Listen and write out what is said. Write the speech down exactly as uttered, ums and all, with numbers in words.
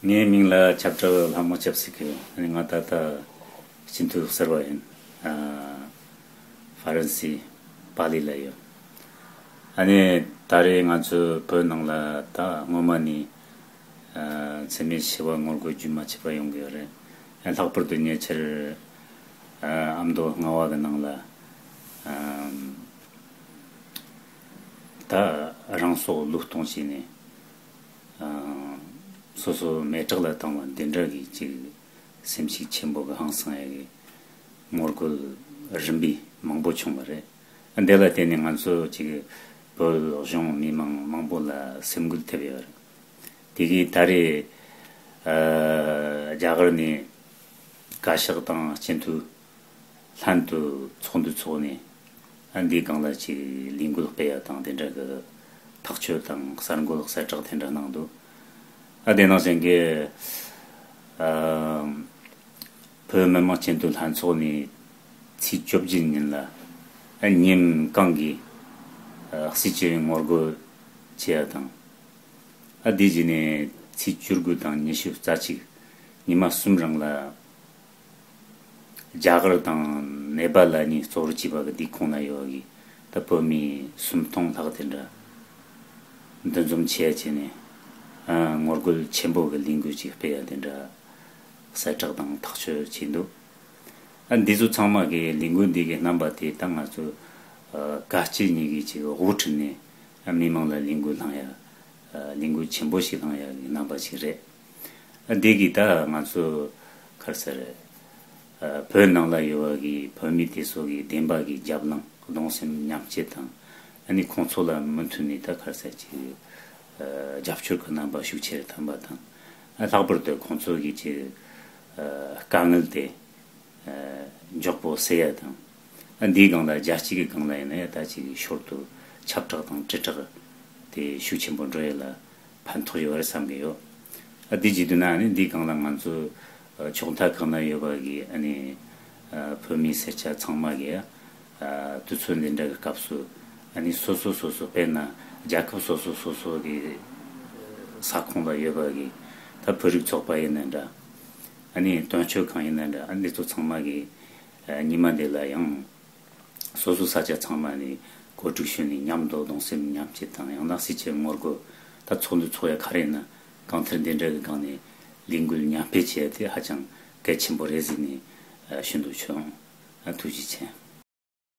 ངའི་མིང་ལ་ཁྱབ་བསྒྲགས་ལྷ་མོ་སྐྱབས་ཟེར་གི་ཡོད། ཨ་ནི་ང་ད་ལྟ་སྤྱི་འཐུས་ཟུར་པ་ཡིན། ཨ། ཧྥ་རན་སི་པ་ལི་ལ་ཡོད། ཨ་ནི་ད་རེས་ང་ཚོའི་བོད་ནང་ལ་ད་སྔོན་མ་ནས་ཨ་འཚེ་མེད་ཞི་བ་ངོ་རྒོལ་རྒྱུན་མ་ཆད་པར་ཡོང་གི་ཡོད་རེད། ཡང་ལྷག་པར་དུ་ཉེ་ཆར་ཨ་ཨ་མདོ་རྔ་བ་གི་ནང་ལ་ཨ་ད་རང་སྲོག་བློས་གཏོང་བྱས་ནས་ཨ་སོ་སོ་མེ་དྲག་ལ་བཏང་བ་འདི་འདྲ་གི་ཅིག་སེམས་ཤུགས་ཆེན་པོ་གི་ཧང་སང་ཡ་གི་ངོ་རྒོལ་རིམ་པས་མང་པོ་བྱུང་བ་རེད། འདི་ལ་བརྟེན་ནས་ང་ཚོ་ཅིག་བོད་གཞུང་མི་མང་མང་པོ་ལ་སེམས་འགུལ་ཐེབས་ཡོད་རེད། དེ་གིས་ད་རེས་ཨ་རྒྱ་གར་ནས་བཀའ་ཤག་དང་སྤྱི་འཐུས་ལྷན་དུ་ཚོགས་འདུ་འཚོགས་ནས། ཨ་འདིའི་སྒང་ལ་ཅིག་ལས་འགུལ་སྤེལ་ཡ་དང་དེ་འདྲ་གི་ཐག་གཅོད་དང་གསར་འགོད་གསལ་བསྒྲགས་དེ་འདྲ་གནང་འདུག་ཨ་དེ་ནང་བཞིན་གི་ཨ་བོད་མི་མང་སྤྱི་འཐུས་ལྷན་ཚོགས་ནས་ཚེས་བཅོ་བརྒྱད་ཉིན་ལ་ཨ་ཉིན་གང་གི་ཨ་སྲིད་སྤྱི་ངོ་རྒོལ་བྱེད་ཡ་དང་། ཨ་དེ་བཞིན་ནས་ཚེས་བཅུ་དགུ་དང་ཉི་ཤུ་རྩ་གཅིག་ཉི་མ་གསུམ་རིང་ལ། རྒྱ་གར་དང་ནེ་པ་ལ་གཉིས་གཙོ་བོར་བྱས་པ་གི་དེའི་ཁོངས་ན་ཡོད་པ་གི་ད་བོད་མི་སུམ་སྟོང་ལྷག་དེ་འདྲ་འདུ་འཛོམས་བྱས་བྱས་ནས་ཨ་ངོ་རྒོལ་ཆེན་པོ་གི་ལས་འགུལ་ཅིག་སྤེལ་ཡ་དེ་འདྲ་གསལ་བསྒྲགས་དང་ཐག་གཅོད་བྱས་འདུག་ཨ་འདི་ཚོ་ཚང་མ་གི་ལས་འགུལ་འདི་གི་རྣམ་པ་དེ་ད་ང་ཚོ་ཨ་བཀའ་སྤྱི་གཉིས་ཀྱི་ཅིག་དབུ་ཁྲིད་ནས་ཨ་མི་མང་ལ་ལས་འགུལ་བསླང་ཡ། ཨ་ལས་འགུལ་ཆེན་པོ་ཞིག་བསླང་ཡ་གི་རྣམ་པ་ཞིག་རེད། ཨ་འདི་གིས་ད་ང་ཚོ་ག་རེ་ཟེར། ཨ་བོད་ནང་ལ་ཡོད་པ་གི་བོད་མི་དེ་ཚོ་གི་བདེན་པ་གི་རྒྱབ་ལངས་གདུང་སེམས་མཉམ་སྐྱེད་དང་། ཨ་ནི་ཁོང་ཚོ་ལ་མུ་མཐུད་ནས་ད་ག་རེ་ཟེར་ཅིག་ཨ་རྒྱབ་སྐྱོར་གི་རྣམ་པ་ཤུགས་ཆེ་རུ་བཏང་བ་དང་། ཨ་ལྷག་པར་དུ་ཁོང་ཚོ་གི་ཅིག་ཨ་དཀའ་ངལ་དེ་ཨ་མགྱོགས་པོ་སེལ་ཡ་དང་། ཨ་འདིའི་སྒང་ལ་རྒྱལ་སྤྱི་གི་སྒང་ལ་ཡིན་ན་ཡང་ད་ཅིག་ཞོར་དུ་ཁྱབ་བསྒྲགས་དང་དྲིལ་བསྒྲགས་དེ་ཤུགས་ཆེན་པོ་འགྲོ་ཡ་ལ་ཕན་ཐོགས་ཡོད་རེད་བསམ་གི་ཡོད། ཨ་འདི་བྱེད་དུས་ན་ཨ་ནི་འདིའི་སྒང་ལ་ང་ཚོ་ཨ་ཕྱོགས་མཐའ་གང་ན་ཡོད་པ་གི་ཨ་ནི་ཨ་བོད་མི་སེར་སྐྱ་ཚང་མ་གི་ཨ་དུས་ཚོད་འདི་འདྲ་གི་སྐབས་སུ་ཨ་ནི་སོ་སོ་སོ་སོ་དཔེར་ན་རྒྱལ་ཁབ་སོ་སོ་སོ་སོ་གི་ས་ཁོངས་ལ་ཡོད་པ་གི་ད་བོད་རིགས་ཚོགས་པ་ཡིན་ན་འདྲ། ཨ་ནི་དོན་གཅོད་ཁང་ཡིན་ན་འདྲ། ཨ་འདི་ཚོ་ཚང་མ་གི་ཨ་ཉི་མ་འདི་ལ་ཡང་སོ་སོ་ས་ཆ་ཚང་མ་ནས་གོ་སྒྲིག་ཞུས་ནས་མཉམ་དུ་གདུང་སེམས་མཉམ་སྐྱེད་དང་ཡང་ན་སྲིད་སྤྱི་ངོ་རྒོལ། ད་ཚོགས་འདུ་ཚོགས་ཡ་ག་རེ་ཡིན་ན་གང་ཐད་འདི་འདྲ་གི་སྒང་ནས་ལས་འགུལ་མཉམ་སྤེལ་བྱས་ཏེ་ཧ་ཅང་གལ་ཆེན་པོ་རེད་ཟེར་ནས་ཨ་ཞུ་འདོད་བྱུང་། ཨ་ཐུགས་རྗེ་ཆེ།